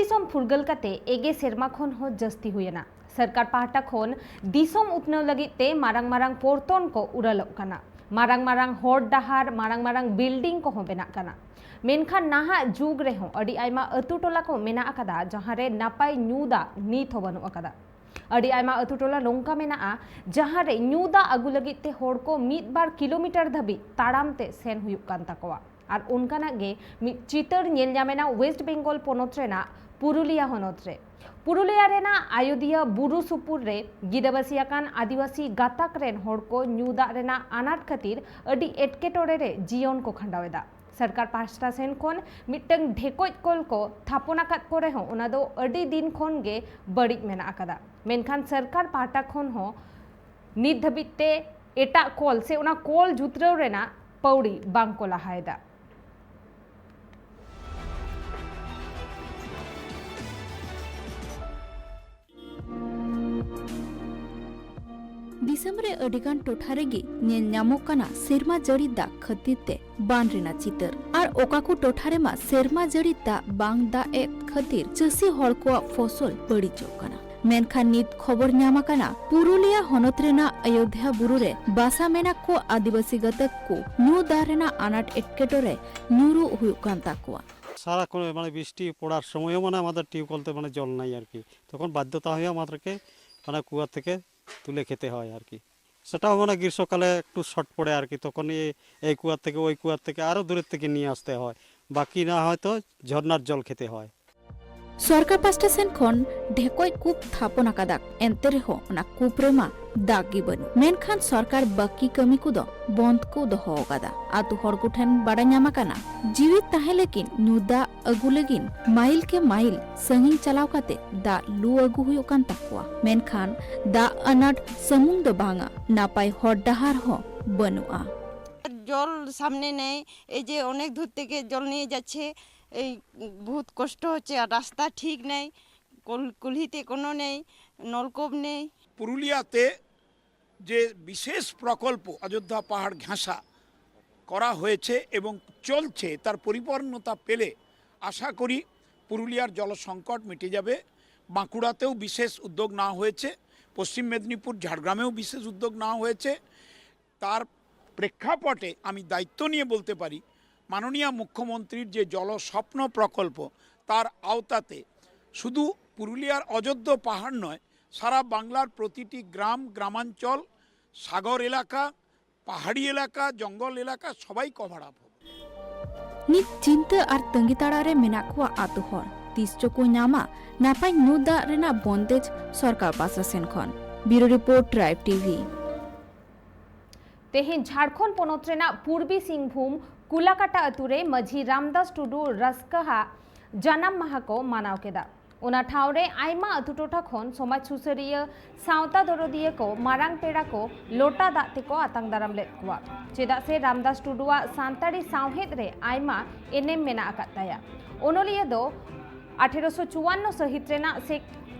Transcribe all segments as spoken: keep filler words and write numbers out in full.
ᱫᱤᱥᱚᱢ ᱯᱷᱩᱨᱜᱟᱹᱞ ᱠᱟᱛᱮ ᱮᱜᱮ ᱥᱮᱨᱢᱟ ᱠᱷᱚᱱ ᱦᱚᱸ ᱡᱟᱹᱥᱛᱤ ᱦᱩᱭᱮᱱᱟ᱾ ᱥᱚᱨᱠᱟᱨ ᱯᱟᱦᱴᱟ ᱠᱷᱚᱱ ᱫᱤᱥᱚᱢ ᱩᱛᱱᱟᱹᱣ ᱞᱟᱹᱜᱤᱫ ᱛᱮ ᱢᱟᱨᱟᱝ ᱢᱟᱨᱟᱝ ᱯᱚᱨᱛᱚᱱ ᱠᱚ ᱩᱨᱟᱹᱞᱚᱜ ᱠᱟᱱᱟ᱾ ᱢᱟᱨᱟᱝ ᱢᱟᱨᱟᱝ ᱦᱚᱨ ᱰᱟᱦᱟᱨ, ᱢᱟᱨᱟᱝ ᱢᱟᱨᱟᱝ ᱵᱤᱞᱰᱤᱝ ᱠᱚᱦᱚᱸ ᱵᱮᱱᱟᱜ ᱠᱟᱱᱟ᱾ ᱢᱮᱱᱠᱷᱟᱱ ᱱᱟᱦᱟᱜ ᱡᱩᱜᱽ ᱨᱮᱦᱚᱸ ᱟᱹᱰᱤ ᱟᱭᱢᱟ ᱟᱹᱛᱩ ᱴᱚᱞᱟ ᱠᱚ ᱢᱮᱱᱟᱜ ᱟᱠᱟᱫᱟ, ᱡᱟᱦᱟᱸ ᱨᱮ ᱱᱟᱯᱟᱭ ᱧᱩ ᱫᱟᱜ ᱱᱤᱛ ᱦᱚᱸ ᱵᱟᱹᱱᱩᱜ ᱟᱠᱟᱫᱟ᱾ ᱟᱹᱰᱤ ᱟᱭᱢᱟ ᱟᱹᱛᱩ ᱴᱚᱞᱟ ᱱᱚᱝᱠᱟ ᱢᱮᱱᱟᱜᱼᱟ, ᱡᱟᱦᱟᱸ ᱨᱮ ᱧᱩ ᱫᱟᱜ ᱟᱹᱜᱩ ᱞᱟᱹᱜᱤᱫ ᱛᱮ ᱦᱚᱲ ᱠᱚ ᱢᱤᱫ ᱵᱟᱨ ᱠᱤᱞᱳᱢᱤᱴᱟᱨ ᱫᱷᱟᱹᱵᱤᱡ ᱛᱟᱲᱟᱢ ᱛᱮ ᱥᱮᱱ ᱦᱩᱭᱩᱜ ᱠᱟᱱ ᱛᱟᱠᱚᱣᱟ᱾ ᱟᱨ ᱚᱱᱠᱟᱱᱟᱜ ᱜᱮ ᱢᱤᱫ ᱪᱤᱛᱟᱹᱨ ᱧᱮᱞ ᱧᱟᱢᱮᱱᱟ ᱳᱭᱮᱥᱴ ᱵᱮᱝᱜᱚᱞ ᱯᱚᱱᱚᱛ ᱨᱮᱱᱟᱜ ᱯᱩᱨᱩᱞᱤᱭᱟ ᱦᱚᱱᱚᱛ ᱨᱮ᱾ ᱯᱩᱨᱩᱞᱤᱭᱟ ᱨᱮᱱᱟᱜ ᱟᱭᱳᱫᱤᱭᱟᱹ ᱵᱩᱨᱩ ᱥᱩᱯᱩᱨ ᱨᱮ ᱜᱤᱨᱟᱹᱵᱟᱹᱥᱤ ᱟᱠᱟᱱ ᱟᱹᱫᱤᱵᱟᱹᱥᱤ ᱜᱟᱛᱟᱠ ᱨᱮᱱ ᱦᱚᱲ ᱠᱚ ᱧᱩ ᱫᱟᱜ ᱨᱮᱱᱟᱜ ᱟᱱᱟᱴ ᱠᱷᱟᱹᱛᱤᱨ ᱟᱹᱰᱤ ᱮᱴᱠᱮᱴᱚᱬᱮ ᱨᱮ ᱡᱤᱭᱚᱱ ᱠᱚ ᱠᱷᱟᱸᱰᱟᱣ ᱮᱫᱟ᱾ ᱥᱚᱨᱠᱟᱨ ᱯᱟᱦᱴᱟ ᱥᱮᱱ ᱠᱷᱚᱱ ᱢᱤᱫᱴᱟᱝ ᱰᱷᱮᱠᱚᱡ ᱠᱚᱞ ᱠᱚ ᱛᱷᱟᱯᱚᱱ ᱟᱠᱟᱫ ᱠᱚ ᱨᱮᱦᱚᱸ, ᱚᱱᱟ ᱫᱚ ᱟᱹᱰᱤ ᱫᱤᱱ ᱠᱷᱚᱱ ᱜᱮ ᱵᱟᱹᱲᱤᱡ ᱢᱮᱱᱟᱜ ᱟᱠᱟᱫᱟ᱾ ᱢᱮᱱᱠᱷᱟᱱ ᱥᱚᱨᱠᱟᱨ ᱯᱟᱦᱴᱟ ᱠᱷᱚᱱ ᱦᱚᱸ ᱱᱤᱛ ᱫᱷᱟᱹᱵᱤᱡ ᱛᱮ ᱮᱴᱟᱜ ᱠᱚᱞ ᱥᱮ ᱚᱱᱟ ᱠᱚᱞ ᱡᱩᱛᱨᱟᱹᱣ ᱨᱮᱱᱟᱜ ᱯᱟᱹᱣᱲᱤ ᱵᱟᱝ ᱠᱚ ᱞᱟᱦᱟᱭᱮᱫᱟ᱾ ᱫᱤᱥᱚᱢ ᱨᱮ ᱟᱹᱰᱤᱜᱟᱱ ᱴᱚᱴᱷᱟ ᱨᱮᱜᱮ ᱧᱮᱞ ᱧᱟᱢᱚᱜ ᱠᱟᱱᱟ ᱥᱮᱨᱢᱟ ᱡᱟᱹᱲᱤ ᱫᱟᱜ ᱠᱷᱟᱹᱛᱤᱨ ᱛᱮ ᱵᱟᱱ ᱨᱮᱱᱟᱜ ᱪᱤᱛᱟᱹᱨ᱾ ᱟᱨ ᱚᱠᱟ ᱠᱚ ᱴᱚᱴᱷᱟ ᱨᱮᱢᱟ ᱥᱮᱨᱢᱟ ᱡᱟᱹᱲᱤ ᱫᱟᱜ ᱵᱟᱝ ᱫᱟᱜ ᱮᱫ ᱠᱷᱟᱹᱛᱤᱨ ᱪᱟᱹᱥᱤ ᱦᱚᱲ ᱠᱚᱣᱟᱜ ᱯᱷᱚᱥᱚᱞ ᱵᱟᱹᱲᱤᱡᱚᱜ ᱠᱟᱱᱟ᱾ ᱢᱮᱱᱠᱷᱟᱱ ᱱᱤᱛ ᱠᱷᱚᱵᱚᱨ ᱧᱟᱢ ᱟᱠᱟᱱᱟ, ᱯᱩᱨᱩᱞᱤᱭᱟ ᱦᱚᱱᱚᱛ ᱨᱮᱱᱟᱜ ᱟᱭᱳᱫᱷᱭᱟ ᱵᱩᱨᱩ ᱨᱮ ᱵᱟᱥᱟ ᱢᱮᱱᱟᱜ ᱠᱚ ᱟᱹᱫᱤᱵᱟᱹᱥᱤ ᱜᱟᱛᱟᱠ ᱠᱚ ᱧᱩ ᱫᱟᱜ ᱨᱮᱱᱟᱜ ᱟᱱᱟᱴ ᱮᱴᱠᱮᱴᱚᱬᱮ ᱧᱩᱨᱩᱜ ᱦᱩᱭᱩᱜ ᱠᱟᱱ ᱛᱟᱠᱚᱣᱟ᱾ সারাক্ষণ মানে বৃষ্টি পড়ার সময়ও মানে আমাদের টিউবওয়েলতে মানে জল নাই আর কি। তখন বাধ্যতা হয়ে আমাদেরকে মানে কুয়া থেকে তুলে খেতে হয় আর কি। সেটাও মানে গ্রীষ্মকালে একটু শর্ট পড়ে আর কি, তখন এই, এই কুয়ার থেকে ওই কুয়ার থেকে আরও দূরের থেকে নিয়ে আসতে হয়, বাকি না হয়তো ঝর্ণার জল খেতে হয়। ᱥᱚᱨᱠᱟᱨ ᱯᱟᱥᱴᱟ ᱥᱮᱱ ᱠᱷᱚᱱ ᱰᱷᱮᱠᱚᱡ ᱠᱩᱯ ᱛᱷᱟᱯᱚᱱ ᱟᱠᱟᱫᱟ, ᱮᱱᱛᱮ ᱨᱮᱦᱚᱸ ᱚᱱᱟ ᱠᱩᱯ ᱨᱮᱢᱟ ᱫᱟᱜ ᱜᱮ ᱵᱟᱹᱱᱩᱜ᱾ ᱢᱮᱱᱠᱷᱟᱱ ᱥᱚᱨᱠᱟᱨ ᱵᱟᱹᱠᱤ ᱠᱟᱹᱢᱤ ᱠᱚᱫᱚ ᱵᱚᱱᱫ ᱠᱚ ᱫᱚᱦᱚ ᱟᱠᱟᱫᱟ᱾ ᱟᱛᱳ ᱦᱚᱲ ᱠᱚᱴᱷᱮᱱ ᱵᱟᱰᱟᱭ ᱧᱟᱢ ᱟᱠᱟᱱᱟ, ᱡᱤᱣᱤ ᱛᱟᱦᱮᱸ ᱞᱟᱹᱜᱤᱫ ᱧᱩ ᱫᱟᱜ ᱟᱹᱜᱩ ᱞᱟᱹᱜᱤᱫ ᱢᱟᱭᱤᱞ ᱠᱮ ᱢᱟᱭᱤᱞ ᱥᱟᱺᱜᱤᱧ ᱪᱟᱞᱟᱣ ᱠᱟᱛᱮ ᱫᱟᱜ ᱞᱩ ᱟᱹᱜᱩ ᱦᱩᱭᱩᱜ ᱠᱟᱱ ᱛᱟᱠᱚᱣᱟ᱾ ᱢᱮᱱᱠᱷᱟᱱ ᱫᱟᱜ ᱟᱱᱟᱴ ᱥᱩᱢᱩᱝ ᱫᱚ ᱵᱟᱝᱟ, ᱱᱟᱯᱟᱭ ᱦᱚᱨ ᱰᱟᱦᱟᱨ ᱦᱚᱸ ᱵᱟᱹᱱᱩᱜᱼᱟ᱾ জল সামনে নেই, এই যে অনেক দূর থেকে জল নিয়ে যাচ্ছে, এই বহুত কষ্ট হচ্ছে। আর রাস্তা ঠিক নেই, কল-, কুলহিতে কোনো নেই, নলকূপ নেই। পুরুলিয়াতে যে বিশেষ প্রকল্প অযোধ্যা পাহাড় ঘেঁষা করা হয়েছে এবং চলছে, তার পরিপূর্ণতা পেলে আশা করি পুরুলিয়ার জল সংকট মিটে যাবে। বাঁকুড়াতেও বিশেষ উদ্যোগ নেওয়া হয়েছে, পশ্চিম মেদিনীপুর, ঝাড়গ্রামেও বিশেষ উদ্যোগ নেওয়া হয়েছে। তার প্রেক্ষাপটে আমি দায়িত্ব নিয়ে বলতে পারি, মাননীয় মুখ্যমন্ত্রীর যে জল স্বপ্ন প্রকল্প, তার আওতাতে শুধু পুরুলিয়ার অযোধ্যা পাহাড় নয়, সারা বাংলার প্রতিটি গ্রাম, গ্রামাঞ্চল, সাগর এলাকা, পাহাড়ি এলাকা, জঙ্গল এলাকা সবাই কভার আপ হবে। ᱱᱤᱛ ᱪᱤᱱᱛᱟᱹ ᱟᱨ ᱛᱟᱺᱜᱤ ᱛᱟᱲᱟᱜ ᱨᱮ ᱢᱮᱱᱟᱜ ᱠᱚᱣᱟ ᱟᱛᱳ ᱦᱚᱲ᱾ ᱛᱤᱥ ᱪᱚᱠᱚ ᱧᱟᱢᱟ ᱱᱟᱯᱟᱭ ᱧᱩ ᱫᱟᱜ ᱨᱮᱱᱟᱜ ᱵᱚᱱᱫᱮᱡᱽ ᱥᱚᱨᱠᱟᱨ ᱯᱟᱥᱴᱟ ᱥᱮᱱ ᱠᱷᱚᱱ᱾ ᱵᱤᱭᱩᱨᱳ ᱨᱤᱯᱳᱨᱴ, ᱴᱨᱟᱭᱤᱵᱽ ᱴᱤᱵᱷᱤ᱾ ᱛᱮᱦᱮᱧ ᱡᱷᱟᱲᱠᱷᱚᱸᱰ ᱯᱚᱱᱚᱛ ᱨᱮᱱᱟᱜ ᱯᱩᱨᱵᱤ ᱥᱤᱝᱵᱷᱩᱢ ᱠᱩᱞᱟᱠᱟᱴᱟ ᱟᱹᱛᱩ ᱨᱮ ᱢᱟᱹᱡᱷᱤ ᱨᱟᱢᱫᱟᱥ ᱴᱩᱰᱩ ᱨᱟᱹᱥᱠᱟᱹᱦᱟᱜ ᱡᱟᱱᱟᱢ ᱢᱟᱦᱟ ᱠᱚ ᱢᱟᱱᱟᱣ ᱠᱮᱫᱟ᱾ ᱚᱱᱟ ᱴᱷᱟᱶ ᱨᱮ ᱟᱭᱢᱟ ᱟᱹᱛᱩ ᱴᱚᱴᱷᱟ ᱠᱷᱚᱱ ᱥᱚᱢᱟᱡᱽ ᱥᱩᱥᱟᱹᱨᱤᱭᱟᱹ, ᱥᱟᱶᱛᱟ ᱫᱚᱨᱚᱫᱤᱭᱟᱹ ᱠᱚ ᱢᱟᱨᱟᱝ ᱯᱮᱲᱟ ᱠᱚ ᱞᱚᱴᱟ ᱫᱟᱜ ᱛᱮᱠᱚ ᱟᱛᱟᱝ ᱫᱟᱨᱟᱢ ᱞᱮᱫ ᱠᱚᱣᱟ᱾ ᱪᱮᱫᱟᱜ ᱥᱮ ᱨᱟᱢᱫᱟᱥ ᱴᱩᱰᱩᱣᱟᱜ ᱥᱟᱱᱛᱟᱲᱤ ᱥᱟᱶᱦᱮᱫ ᱨᱮ ᱟᱭᱢᱟ ᱮᱱᱮᱢ ᱢᱮᱱᱟᱜ ᱟᱠᱟᱫ ᱛᱟᱭᱟ᱾ ᱚᱱᱚᱞᱤᱭᱟᱹ ᱫᱚ ᱟᱴᱷᱮᱨᱚᱥᱚ ᱪᱩᱣᱟᱱᱱᱚ ᱥᱟᱹᱦᱤᱛ ᱨᱮᱱᱟᱜ ᱥᱮ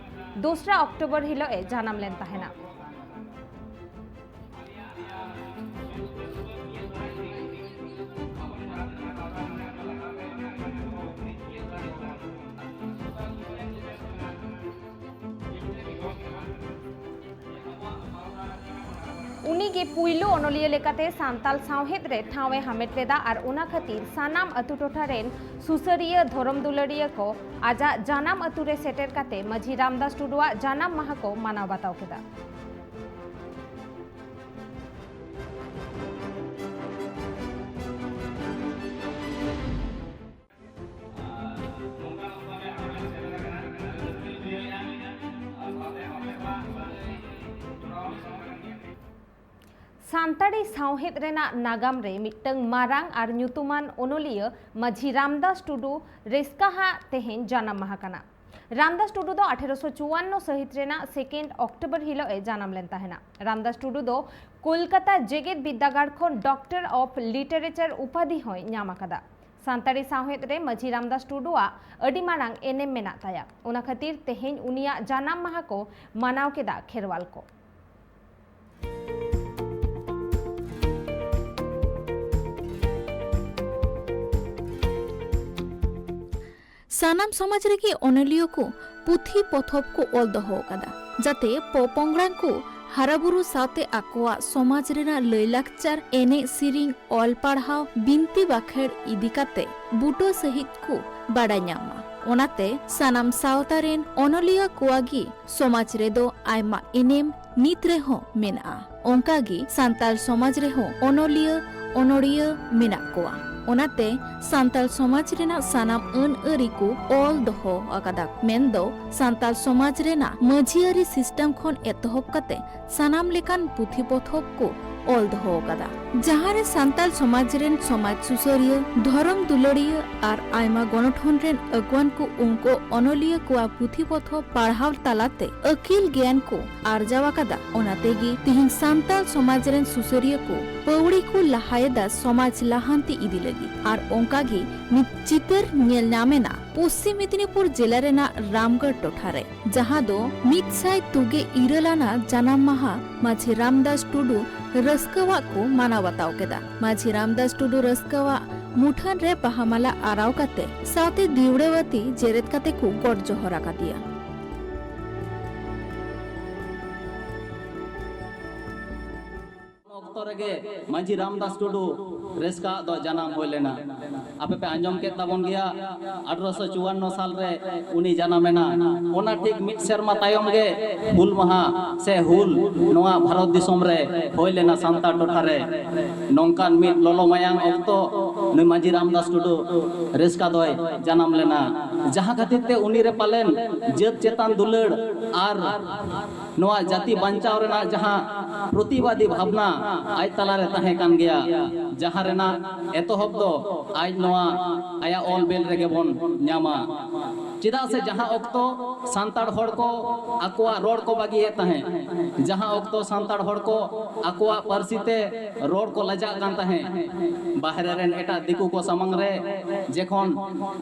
ᱫᱚᱥᱨᱟ ᱚᱠᱴᱳᱵᱚᱨ ᱦᱤᱞᱳᱜ ᱮ ᱡᱟᱱᱟᱢ ᱞᱮᱱ ᱛᱟᱦᱮᱱᱟ᱾ ᱩᱱᱤ ᱜᱮ ᱯᱩᱭᱞᱩ ᱚᱱᱚᱞᱤᱭᱟᱹ ᱞᱮᱠᱟᱛᱮ ᱥᱟᱱᱛᱟᱞ ᱥᱟᱶᱦᱮᱫ ᱨᱮ ᱴᱷᱟᱶ ᱮ ᱦᱟᱢᱮᱴ ᱞᱮᱫᱟ ᱟᱨ ᱚᱱᱟ ᱠᱷᱟᱹᱛᱤᱨ ᱥᱟᱱᱟᱢ ᱟᱹᱛᱩ ᱴᱚᱴᱷᱟ ᱨᱮᱱ ᱥᱩᱥᱟᱹᱨᱤᱭᱟᱹ, ᱫᱷᱚᱨᱚᱢ ᱫᱩᱞᱟᱹᱲᱤᱭᱟᱹ ᱠᱚ ᱟᱡᱟᱜ ᱡᱟᱱᱟᱢ ᱟᱹᱛᱩ ᱨᱮ ᱥᱮᱴᱮᱨ ᱠᱟᱛᱮ ᱢᱟᱹᱡᱷᱤ ᱨᱟᱢᱫᱟᱥ ᱴᱩᱰᱩᱣᱟᱜ ᱡᱟᱱᱟᱢ ᱢᱟᱦᱟ ᱠᱚ ᱢᱟᱱᱟᱣ ᱵᱟᱛᱟᱣ ᱠᱮᱫᱟ᱾ ᱥᱟᱱᱛᱟᱲᱤ ᱥᱟᱶᱦᱮᱫ ᱨᱮᱱᱟᱜ ᱱᱟᱜᱟᱢ ᱨᱮ ᱢᱤᱫᱴᱟᱝ ᱢᱟᱨᱟᱝ ᱟᱨ ᱧᱩᱛᱩᱢᱟᱱ ᱚᱱᱚᱞᱤᱭᱟᱹ ᱢᱟᱹᱡᱷᱤ ᱨᱟᱢᱫᱟᱥ ᱴᱩᱰᱩ ᱨᱮᱥᱠᱟᱦᱟᱜ ᱛᱮᱦᱮᱧ ᱡᱟᱱᱟᱢ ᱢᱟᱦᱟ ᱠᱟᱱᱟ᱾ ᱨᱟᱢᱫᱟᱥ ᱴᱩᱰᱩ ᱫᱚ ᱟᱴᱷᱮᱨᱚᱥᱚ ᱪᱩᱣᱟᱱᱱᱚ ᱥᱟᱹᱦᱤᱛ ᱨᱮᱱᱟᱜ ᱥᱮᱠᱮᱱᱰ ᱚᱠᱴᱳᱵᱚᱨ ᱦᱤᱞᱳᱜ ᱮ ᱡᱟᱱᱟᱢ ᱞᱮᱱ ᱛᱟᱦᱮᱱᱟ᱾ ᱨᱟᱢᱫᱟᱥ ᱴᱩᱰᱩ ᱫᱚ ᱠᱳᱞᱠᱟᱛᱟ ᱡᱮᱜᱮᱛ ᱵᱤᱨᱫᱟᱹᱜᱟᱲ ᱠᱷᱚᱱ ᱰᱚᱠᱴᱚᱨ ᱚᱯᱷ ᱞᱤᱴᱟᱨᱮᱪᱟᱨ ᱩᱯᱟᱫᱷᱤ ᱦᱚᱸᱭ ᱧᱟᱢ ᱟᱠᱟᱫᱟ᱾ ᱥᱟᱱᱛᱟᱲᱤ ᱥᱟᱶᱦᱮᱫ ᱨᱮ ᱢᱟᱹᱡᱷᱤ ᱨᱟᱢᱫᱟᱥ ᱴᱩᱰᱩᱣᱟᱜ ᱟᱹᱰᱤ ᱢᱟᱨᱟᱝ ᱮᱱᱮᱢ ᱢᱮᱱᱟᱜ ᱛᱟᱭᱟ᱾ ᱚᱱᱟ ᱠᱷᱟᱹᱛᱤᱨ ᱛᱮᱦᱮᱧ ᱩᱱᱤᱭᱟᱜ ᱡᱟᱱᱟᱢ ᱢᱟᱦᱟ ᱠᱚ ᱢᱟᱱᱟᱣ ᱠᱮᱫᱟ ᱠᱷᱮᱨᱣᱟᱞ ᱠᱚ᱾ ᱥᱟᱱᱟᱢ ᱥᱚᱢᱟᱡᱽ ᱨᱮᱜᱮ ᱚᱱᱚᱞᱤᱭᱟᱹ ᱠᱚ ᱯᱩᱛᱷᱤ ᱯᱚᱛᱚᱵ ᱠᱚ ᱚᱞ ᱫᱚᱦᱚ ᱟᱠᱟᱫᱟ, ᱡᱟᱛᱮ ᱯᱚᱯᱚᱝᱲᱟ ᱠᱚ ᱦᱟᱨᱟᱵᱩᱨᱩ ᱥᱟᱶᱛᱮ ᱟᱠᱚᱣᱟᱜ ᱥᱚᱢᱟᱡᱽ ᱨᱮᱱᱟᱜ ᱞᱟᱹᱭᱞᱟᱠᱪᱟᱨ, ᱮᱱᱮᱡ ᱥᱮᱨᱮᱧ, ᱚᱞ ᱯᱟᱲᱦᱟᱣ, ᱵᱤᱱᱛᱤ ᱵᱟᱠᱷᱮᱲ ᱤᱫᱤ ᱠᱟᱛᱮ ᱵᱩᱴᱟᱹ ᱥᱟᱹᱦᱤᱡ ᱠᱚ ᱵᱟᱰᱟᱭ ᱧᱟᱢ ᱢᱟ᱾ ᱚᱱᱟᱛᱮ ᱥᱟᱱᱟᱢ ᱥᱟᱶᱛᱟ ᱨᱮᱱ ᱚᱱᱚᱞᱤᱭᱟᱹ ᱠᱚᱣᱟᱜ ᱜᱮ ᱥᱚᱢᱟᱡᱽ ᱨᱮᱫᱚ ᱟᱭᱢᱟ ᱮᱱᱮᱢ ᱱᱤᱛ ᱨᱮᱦᱚᱸ ᱢᱮᱱᱟᱜᱼᱟ᱾ ᱚᱱᱠᱟ ᱜᱮ ᱥᱟᱱᱛᱟᱲ ᱥᱚᱢᱟᱡᱽ ᱨᱮᱦᱚᱸ ᱚᱱᱚᱞᱤᱭᱟᱹ, ᱚᱱᱚᱲᱤᱭᱟᱹ ᱢᱮᱱᱟᱜ ᱠᱚᱣᱟ᱾ ᱚᱱᱟᱛᱮ ᱥᱟᱱᱛᱟᱲ ᱥᱚᱢᱟᱡᱽ ᱨᱮᱱᱟᱜ ᱥᱟᱱᱟᱢ ᱟᱹᱱ ᱟᱹᱨᱤ ᱠᱚ ᱚᱞ ᱫᱚᱦᱚ ᱟᱠᱟᱫᱟ, ᱢᱮᱱᱫᱚ ᱥᱟᱱᱛᱟᱲ ᱥᱚᱢᱟᱡᱽ ᱨᱮᱱᱟᱜ ᱢᱟᱹᱡᱷᱤᱭᱟᱹᱨᱤ ᱥᱤᱥᱴᱮᱢ ᱠᱷᱚᱱ ᱮᱛᱚᱦᱚᱵ ᱠᱟᱛᱮ ᱥᱟᱱᱟᱢ ᱞᱮᱠᱟᱱ ᱯᱩᱛᱷᱤ ᱯᱚᱛᱚᱵ ᱠᱚ ᱚᱞ ᱫᱚᱦᱚ ᱟᱠᱟᱫᱟ, ᱡᱟᱦᱟᱸ ᱨᱮ ᱥᱟᱱᱛᱟᱲ ᱥᱚᱢᱟᱡᱽ ᱨᱮᱱ ᱥᱚᱢᱟᱡᱽ ᱥᱩᱥᱟᱹᱨᱤᱭᱟᱹ, ᱫᱷᱚᱨᱚᱢ ᱫᱩᱞᱟᱹᱲᱤᱭᱟᱹ ᱟᱨ ᱟᱭᱢᱟ ᱜᱚᱱᱚᱴᱷᱚᱱ ᱨᱮᱱ ᱟᱹᱜᱩᱣᱟᱹᱱ ᱠᱚ ᱩᱱᱠᱩ ᱚᱱᱚᱞᱤᱭᱟᱹ ᱠᱚᱣᱟᱜ ᱯᱩᱛᱷᱤ ᱯᱚᱛᱚᱵ ᱯᱟᱲᱦᱟᱣ ᱛᱟᱞᱟᱛᱮ ᱟᱹᱠᱤᱞ ᱜᱮᱭᱟᱱ ᱠᱚ ᱟᱨᱡᱟᱣ ᱟᱠᱟᱫᱟ᱾ ᱚᱱᱟ ᱛᱮᱜᱮ ᱛᱤᱦᱤᱧ ᱥᱟᱱᱛᱟᱲ ᱥᱚᱢᱟᱡᱽ ᱨᱮᱱ ᱥᱩᱥᱟᱹᱨᱤᱭᱟᱹ ᱠᱚ ᱯᱟᱹᱣᱲᱤ ᱠᱚ ᱞᱟᱦᱟᱭᱮᱫᱟ ᱥᱚᱢᱟᱡᱽ ᱞᱟᱦᱟᱱᱛᱤ ᱤᱫᱤ ᱞᱟᱹᱜᱤᱫ᱾ ᱟᱨ ᱚᱱᱠᱟ ᱜᱮ ᱢᱤᱫ ᱪᱤᱛᱟᱹᱨ ᱧᱮᱞ ᱧᱟᱢ ᱮᱱᱟ ᱯᱚᱥᱪᱤᱢ ᱢᱮᱫᱤᱱᱤᱯᱩᱨ ᱡᱮᱞᱟ ᱨᱮᱱᱟᱜ ᱨᱟᱢᱜᱚᱲ ᱴᱚᱴᱷᱟ ᱨᱮ, ᱡᱟᱦᱟᱸ ᱫᱚ ᱢᱤᱫ ᱥᱟᱭ ᱛᱩᱜᱮ ᱤᱨᱟᱹᱞ ᱟᱱᱟᱜ ᱡᱟᱱᱟᱢ ᱢᱟᱦᱟ ᱢᱟᱹᱡᱷᱤ ᱨᱟᱢᱫᱟᱥ ᱴᱩᱰᱩ ᱨᱟᱹᱥᱠᱟᱹᱣᱟᱜ ᱠᱚ ᱢᱟᱱᱟᱣ ᱵᱟᱛᱟᱣ ᱠᱮᱫᱟ᱾ ᱢᱟᱹᱡᱷᱤ ᱨᱟᱢᱫᱟᱥ ᱴᱩᱰᱩ ᱨᱟᱹᱥᱠᱟᱹᱣᱟᱜ ᱢᱩᱴᱷᱟᱹᱱ ᱨᱮ ᱵᱟᱦᱟ ᱢᱟᱞᱟ ᱟᱨᱟᱣ ᱠᱟᱛᱮ ᱥᱟᱶᱛᱮ ᱫᱤᱣᱲᱟᱹᱵᱟᱹᱛᱤ ᱡᱮᱨᱮᱫ ᱠᱟᱛᱮ ᱠᱚ ᱜᱚᱰ ᱡᱚᱦᱚᱨ ᱟᱠᱟᱫᱮᱭᱟ᱾ ᱚᱠᱛᱚ ᱨᱮᱜᱮ ᱢᱟᱹᱡᱷᱤ ᱨᱟᱢᱫᱟᱥ ᱴᱩᱰᱩ ᱨᱟᱹᱥᱠᱟᱹᱣᱟᱜ ᱫᱚ ᱡᱟᱱᱟᱢ ᱦᱩᱭ ᱞᱮᱱᱟ᱾ ᱟᱯᱮ ᱯᱮ ᱟᱸᱡᱚᱢ ᱠᱮᱫ ᱛᱟᱵᱚᱱ ᱜᱮᱭᱟ, ᱟᱴᱷᱨᱚᱥᱚ ᱪᱩᱣᱟᱱᱱᱚ ᱥᱟᱞ ᱨᱮ ᱩᱱᱤ ᱡᱟᱱᱟᱢᱮᱱᱟ᱾ ᱚᱱᱟ ᱴᱷᱤᱠ ᱢᱤᱫ ᱥᱮᱨᱢᱟ ᱛᱟᱭᱚᱢ ᱜᱮ ᱦᱩᱞ ᱢᱟᱦᱟ ᱥᱮ ᱦᱩᱞ ᱱᱚᱣᱟ ᱵᱷᱟᱨᱚᱛ ᱫᱤᱥᱚᱢ ᱨᱮ ᱦᱩᱭ ᱞᱮᱱᱟ ᱥᱟᱱᱛᱟᱲ ᱴᱚᱴᱷᱟ ᱨᱮ᱾ ᱱᱚᱝᱠᱟᱱ ᱢᱤᱫ ᱞᱚᱞᱚ ᱢᱟᱭᱟᱝ ᱚᱠᱛᱚ ᱱᱩᱭ ᱢᱟᱹᱡᱷᱤ ᱨᱟᱢᱫᱟᱥ ᱴᱩᱰᱩ ᱨᱟᱹᱥᱠᱟᱹ ᱫᱚᱭ ᱡᱟᱱᱟᱢ ᱞᱮᱱᱟ, ᱡᱟᱦᱟᱸ ᱠᱷᱟᱹᱛᱤᱨ ᱛᱮ ᱩᱱᱤ ᱨᱮ ᱯᱟᱞᱮᱱ ᱡᱟᱹᱛ ᱪᱮᱛᱟᱱ ᱫᱩᱞᱟᱹᱲ ᱟᱨ ᱱᱚᱣᱟ ᱡᱟᱹᱛᱤ ᱵᱟᱧᱪᱟᱣ ᱨᱮᱱᱟᱜ ᱡᱟᱦᱟᱸ ᱯᱨᱚᱛᱤᱵᱟᱫᱤ ᱵᱷᱟᱵᱽᱱᱟ ᱟᱡ ᱛᱟᱞᱟᱨᱮ ᱛᱟᱦᱮᱸ ᱠᱟᱱ ᱜᱮᱭᱟ, ᱡᱟᱦᱟᱸ ᱨᱮᱱᱟᱜ ᱮᱛᱚᱦᱚᱵ ᱫᱚ ᱟᱡ ᱱᱚᱣᱟ ᱟᱭᱟᱜ ᱚᱞ ᱵᱮᱞ ᱨᱮᱜᱮ ᱵᱚᱱ ᱧᱟᱢᱟ᱾ ᱪᱮᱫᱟᱜ ᱥᱮ ᱡᱟᱦᱟᱸ ᱚᱠᱛᱚ ᱥᱟᱱᱛᱟᱲ ᱦᱚᱲ ᱠᱚ ᱟᱠᱚᱣᱟᱜ ᱨᱚᱲ ᱠᱚ ᱵᱟᱹᱜᱤᱭᱮᱫ ᱛᱟᱦᱮᱸᱫ, ᱡᱟᱦᱟᱸ ᱚᱠᱛᱚ ᱥᱟᱱᱛᱟᱲ ᱦᱚᱲ ᱠᱚ ᱟᱠᱚᱣᱟᱜ ᱯᱟᱹᱨᱥᱤ ᱛᱮ ᱨᱚᱲ ᱠᱚ ᱞᱟᱡᱟᱜ ᱠᱟᱱ ᱛᱟᱦᱮᱸᱫ, ᱵᱟᱦᱨᱮ ᱨᱮᱱ ᱮᱴᱟᱜ ᱫᱤᱠᱩ ᱠᱚ ᱥᱟᱢᱟᱝ ᱨᱮ ᱡᱮᱠᱷᱚᱱ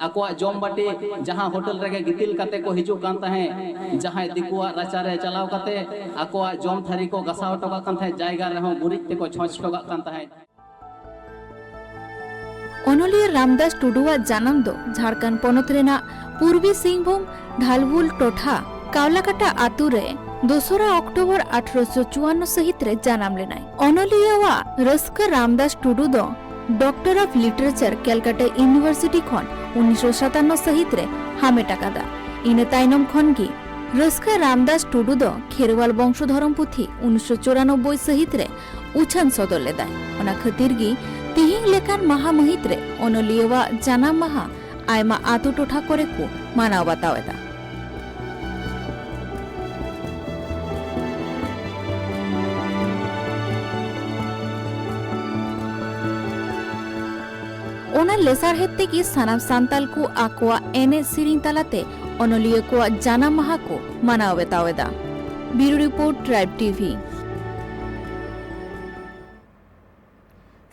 ᱟᱠᱚᱣᱟᱜ ᱡᱚᱢ ᱵᱟᱹᱴᱤ ᱡᱟᱦᱟᱸ ᱦᱳᱴᱮᱞ ᱨᱮᱜᱮ ᱜᱤᱛᱤᱞ ᱠᱟᱛᱮ ᱠᱚ ᱦᱤᱡᱩᱜ ᱠᱟᱱ ᱛᱟᱦᱮᱸᱫ, ᱡᱟᱦᱟᱸᱭ ᱫᱤᱠᱩᱣᱟᱜ ᱨᱟᱪᱟ ᱨᱮ ᱪᱟᱞᱟᱣ ᱠᱟᱛᱮ ᱟᱠᱚᱣᱟᱜ ᱡᱚᱢ ᱛᱷᱟᱹᱨᱤ ᱠᱚ ᱜᱟᱥᱟᱣ ᱦᱚᱴᱚ ᱠᱟᱜ ᱠᱟᱱ ᱛᱟᱦᱮᱸᱫ, ᱡᱟᱭᱜᱟ ᱨᱮᱦᱚᱸ ᱜᱩᱨᱤᱡ ᱛᱮᱠᱚ ᱪᱷᱚᱸᱪ ᱦᱚᱴᱚ ᱠᱟᱜ ᱠᱟᱱ ᱛᱟᱦᱮᱸᱫ᱾ ᱚᱱᱚᱞᱤᱭᱟᱹ ᱨᱟᱢᱫᱟᱥ ᱴᱩᱰᱩᱣᱟᱜ ᱡᱟᱱᱟᱢ ᱫᱚ ᱡᱷᱟᱲᱠᱷᱚᱸᱰ ᱯᱚᱱᱚᱛ ᱨᱮᱱᱟᱜ ᱯᱩᱨᱵᱤ ᱥᱤᱝᱵᱷᱩᱢ ᱰᱷᱟᱞᱵᱩᱞ ᱴᱚᱴᱷᱟ ᱠᱟᱣᱞᱟᱠᱟᱴᱟ ᱟᱛᱩ ᱨᱮ ᱫᱚᱥᱨᱟ ᱚᱠᱴᱳᱵᱚᱨ ᱟᱴᱷᱨᱚᱥᱚ ᱪᱩᱣᱟᱱᱱᱚ ᱥᱟᱹᱦᱤᱛ ᱨᱮ ᱡᱟᱱᱟᱢ ᱞᱮᱱᱟᱭ᱾ ᱚᱱᱚᱞᱤᱭᱟᱹᱣᱟᱜ ᱨᱟᱹᱥᱠᱟᱹ ᱨᱟᱢᱫᱟᱥ ᱴᱩᱰᱩ ᱫᱚ doctor of literature Calcutta university ᱠᱷᱚᱱ ᱩᱱᱤᱥᱥᱚ ᱥᱟᱛᱟᱱᱱᱚ ᱥᱟᱹᱦᱤᱛ ᱨᱮ ᱦᱟᱢᱮᱴ ᱟᱠᱟᱫᱟ᱾ ᱤᱱᱟᱹ ᱛᱟᱭᱱᱚᱢ ᱠᱷᱚᱱ ᱜᱮ ᱨᱟᱹᱥᱠᱟᱹ ᱨᱟᱢᱫᱟᱥ ᱴᱩᱰᱩ ᱫᱚ ᱠᱷᱮᱨᱣᱟᱞ ᱵᱚᱝᱥᱚ ᱫᱷᱚᱨᱚᱢ ᱯᱩᱛᱷᱤ ᱩᱱᱤᱥᱥᱚ ᱪᱩᱨᱟᱱᱚᱵᱵᱳᱭ ᱥᱟᱹᱦᱤᱛ ᱨᱮ ᱩᱪᱷᱟᱹᱱ ᱥᱚᱫᱚᱨ ᱞᱮᱫᱟᱭ᱾ ᱚᱱᱟ ᱠᱷᱟᱹᱛᱤᱨ ᱜᱮ ᱛᱤᱦᱤᱧ ᱞᱮᱠᱟᱱ ᱢᱟᱦᱟ ᱢᱟᱹᱦᱤᱛ ᱨᱮ ᱚᱱᱚᱞᱤᱭᱟᱹᱣᱟᱜ ᱡᱟᱱᱟᱢ ᱢᱟᱦᱟ ᱟᱭᱢᱟ ᱟᱛᱳ ᱴᱚᱴᱷᱟ ᱠᱚᱨᱮ ᱠᱚ ᱢᱟᱱᱟᱣ ᱵᱟᱛᱟᱣ ᱮᱫᱟ᱾ ᱚᱱᱟ ᱞᱮᱥᱟᱲᱦᱮᱫ ᱛᱮᱜᱮ ᱥᱟᱱᱟᱢ ᱥᱟᱱᱛᱟᱞ ᱠᱚ ᱟᱠᱚᱣᱟᱜ ᱮᱱᱮᱡ ᱥᱮᱨᱮᱧ ᱛᱟᱞᱟᱛᱮ ᱚᱱᱚᱞᱤᱭᱟᱹ ᱠᱚᱣᱟᱜ ᱡᱟᱱᱟᱢ ᱢᱟᱦᱟ ᱠᱚ ᱢᱟᱱᱟᱣ ᱵᱟᱛᱟᱣ ᱮᱫᱟ᱾ ᱵᱤᱭᱩᱨᱳ ᱨᱤᱯᱳᱨᱴ, ᱴᱨᱟᱭᱤᱵᱽ ᱴᱤᱵᱷᱤ᱾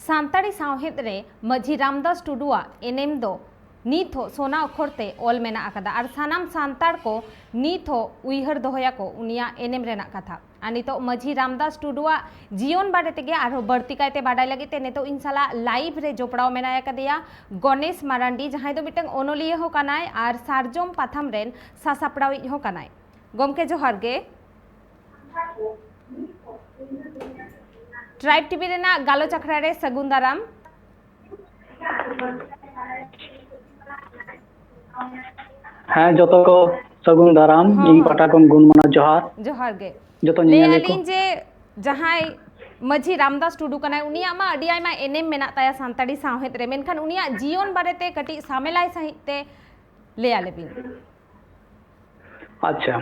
ᱥᱟᱱᱛᱟᱲᱤ ᱥᱟᱶᱦᱮᱫ ᱨᱮ ᱢᱟᱹᱡᱷᱤ ᱨᱟᱢᱫᱟᱥ ᱴᱩᱰᱩᱣᱟᱜ ᱮᱱᱮᱢ ᱫᱚ ᱱᱤᱛ ᱦᱚᱸ ᱥᱚᱱᱟ ᱚᱠᱷᱚᱨ ᱛᱮ ᱚᱞ ᱢᱮᱱᱟᱜ ᱟᱠᱟᱫᱟ ᱟᱨ ᱥᱟᱱᱟᱢ ᱥᱟᱱᱛᱟᱲ ᱠᱚ ᱱᱤᱛ ᱦᱚᱸ ᱩᱭᱦᱟᱹᱨ ᱫᱚᱦᱚᱭᱟᱠᱚ ᱩᱱᱤᱭᱟᱜ ᱮᱱᱮᱢ ᱨᱮᱱᱟᱜ ᱠᱟᱛᱷᱟ᱾ ᱟᱨ ᱱᱤᱛᱚᱜ ᱢᱟᱹᱡᱷᱤ ᱨᱟᱢᱫᱟᱥ ᱴᱩᱰᱩᱣᱟᱜ ᱡᱤᱭᱚᱱ ᱵᱟᱨᱮ ᱛᱮᱜᱮ ᱟᱨᱦᱚᱸ ᱵᱟᱹᱲᱛᱤ ᱠᱟᱭᱛᱮ ᱵᱟᱰᱟᱭ ᱞᱟᱹᱜᱤᱫ ᱛᱮ ᱱᱤᱛᱚᱜ ᱤᱧ ᱥᱟᱞᱟᱜ ᱞᱟᱭᱤᱵᱷ ᱨᱮ ᱡᱚᱯᱲᱟᱣ ᱢᱮᱱᱟᱭ ᱟᱠᱟᱫᱮᱭᱟ ᱜᱚᱱᱮᱥ ᱢᱟᱨᱟᱱᱰᱤ, ᱡᱟᱦᱟᱸᱭ ᱫᱚ ᱢᱤᱫᱴᱟᱝ ᱚᱱᱚᱞᱤᱭᱟᱹ ᱦᱚᱸ ᱠᱟᱱᱟᱭ ᱟᱨ ᱥᱟᱨᱡᱚᱢ ᱯᱟᱛᱷᱟᱢ ᱨᱮᱱ ᱥᱟᱥᱟᱯᱲᱟᱣᱤᱡ ᱦᱚᱸ ᱠᱟᱱᱟᱭ᱾ ᱜᱚᱢᱠᱮ, ᱡᱚᱦᱟᱨ ᱜᱮ᱾ ᱴᱨᱟᱭᱤᱵᱽ ᱴᱤᱵᱷᱤ ᱨᱮᱱᱟᱜ ᱜᱟᱞᱚᱪ ᱟᱠᱷᱲᱟ ᱨᱮ ᱥᱟᱹᱜᱩᱱ ᱫᱟᱨᱟᱢ᱾ ᱦᱮᱸ, ᱡᱚᱛᱚ ᱠᱚ ᱥᱟᱹᱜᱩᱱ ᱫᱟᱨᱟᱢ᱾ ᱦᱚᱸ, ᱤᱧ ᱦᱚᱸ᱾ ᱯᱟᱦᱴᱟ ᱠᱷᱚᱱ ᱜᱩᱱ ᱢᱟᱱᱟᱣ ᱡᱚᱦᱟᱨ᱾ ᱡᱚᱦᱟᱨ ᱜᱮ᱾ ᱡᱚᱛᱚ ᱞᱟᱹᱭ ᱧᱮᱧᱮᱞᱤᱭᱟᱹ ᱠᱚ᱾ ᱟᱹᱞᱤᱧ ᱡᱮ ᱡᱟᱦᱟᱸᱭ ᱢᱟᱹᱡᱷᱤ ᱨᱟᱢᱫᱟᱥ ᱴᱩᱰᱩ ᱠᱟᱱᱟᱭ, ᱩᱱᱤᱭᱟᱜ ᱢᱟ ᱟᱹᱰᱤ ᱟᱭᱢᱟ ᱮᱱᱮᱢ ᱢᱮᱱᱟᱜ ᱛᱟᱭᱟ ᱥᱟᱱᱛᱟᱲᱤ ᱥᱟᱶᱦᱮᱫ ᱨᱮ, ᱢᱮᱱᱠᱷᱟᱱ ᱩᱱᱤᱭᱟᱜ ᱡᱤᱭᱚᱱ ᱵᱟᱨᱮᱛᱮ ᱠᱟᱹᱴᱤᱡ ᱥᱟᱢᱮᱞᱟᱭ ᱥᱟᱺᱦᱤᱡ ᱛᱮ ᱞᱟᱹᱭ ᱟᱞᱮ ᱵᱤᱱ᱾ ᱟᱪᱪᱷᱟ,